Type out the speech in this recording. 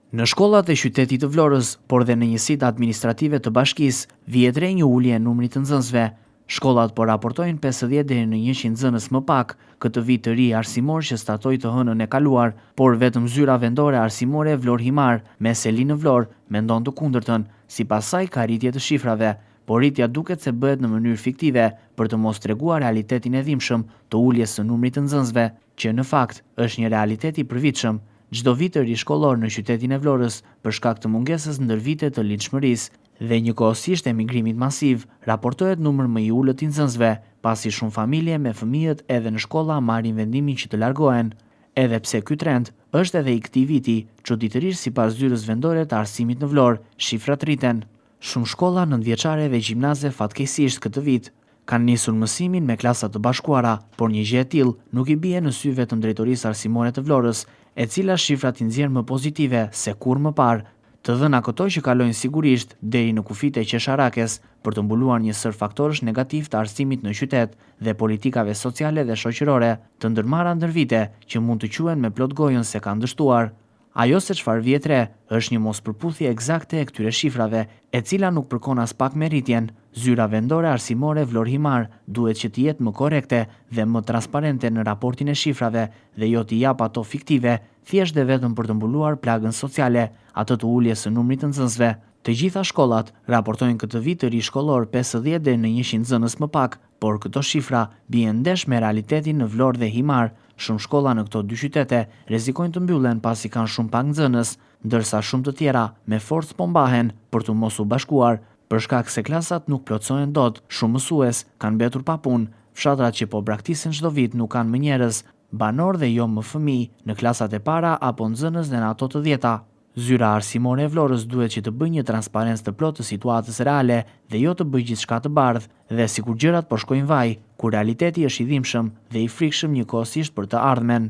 Në shkollat e qytetit të Vlorës, por dhe në njësitë administrative të bashkisë, vihet re një ulje e numrit të nxënësve. Shkollat po raportojnë 50 deri në 100 nxënës më pak këtë vit të ri arsimor që startoi të hënën e kaluar, por vetëm zyra vendore arsimore Vlorë-Himarë me seli në Vlorë mendon të kundërtën. Sipas saj ka rritje të shifrave, por rritja duket se bëhet në mënyrë fiktive për të mos treguar realitetin e dhimbshëm të uljes së numrit të nxënësve, që në fakt është një realitet i përvitshëm. Çdo vit të ri shkollor në qytetin e Vlorës, për shkak të mungesës ndër vite të lindshmërisë dhe njëkohësisht emigrimit masiv, raportohet numër më i ulët i nxënësve, pasi shumë familje me fëmijët edhe në shkolla marrin vendimin që të largohen. Edhe pse ky trend është edhe i këtij viti, çuditërisht sipas zyrës vendore të arsimit në Vlorë, shifrat rriten. Shumë shkolla nëntëvjeçare dhe gjimnaze fatkeqësisht këtë vit kanë nisur mësimin me klasa të bashkuara, por një gjë e tillë nuk i bie në sy vetëm Drejtorisë Arsimore të Vlorës, e cila shifrat i nxjerr më pozitive se kurrë më parë. Të dhëna këto që kalojnë sigurisht deri në kufijtë e qesharakes për të mbuluar një sërë faktorësh negativë të arsimit në qytet dhe politikave sociale dhe shoqërore të ndërmarra ndër vite që mund të quhen me plot gojën se kanë dështuar. Ajo se çfarë vihet re, është një mospërputhje ekzakte e këtyre shifrave, e cila nuk përkon aspak me rritjen. Zyra Vendore Arsimore Vlorë-Himarë duhet që të jetë më korrekte dhe më transparente në raportin e shifrave dhe jo t'i japë ato fiktive, thjesht dhe vetëm për të mbuluar plagën sociale, atë të uljes së numrit të nxënësve. Të gjitha shkollat raportojnë këtë vit të ri shkollor 50 deri në 100 nxënës më pak, por këto shifra bien ndesh me realitetin në Vlorë dhe Himarë. Shumë shkolla në këto dy qytete rrezikojnë të mbyllen pasi kanë shumë pak nxënës, ndërsa shumë të tjera me forcë po mbahen për të mos u bashkuar, për shkak se klasat nuk plotësohen dot, shumë mësues kanë mbetur pa punë, fshatrat që po braktisen çdo vit nuk kanë më njerëz, banorë dhe jo më fëmijë, në klasat e para apo nxënës dhe në ato të dhjeta. Zyra arsimore e Vlorës duhet që të bëjë një transparencë të plotë të situatës reale dhe jo të bëjë gjithçka të bardhë dhe sikur gjërat po shkojnë vaj, kur realiteti është i dhimbshëm dhe i frikshëm njëkohësisht për të ardhmen.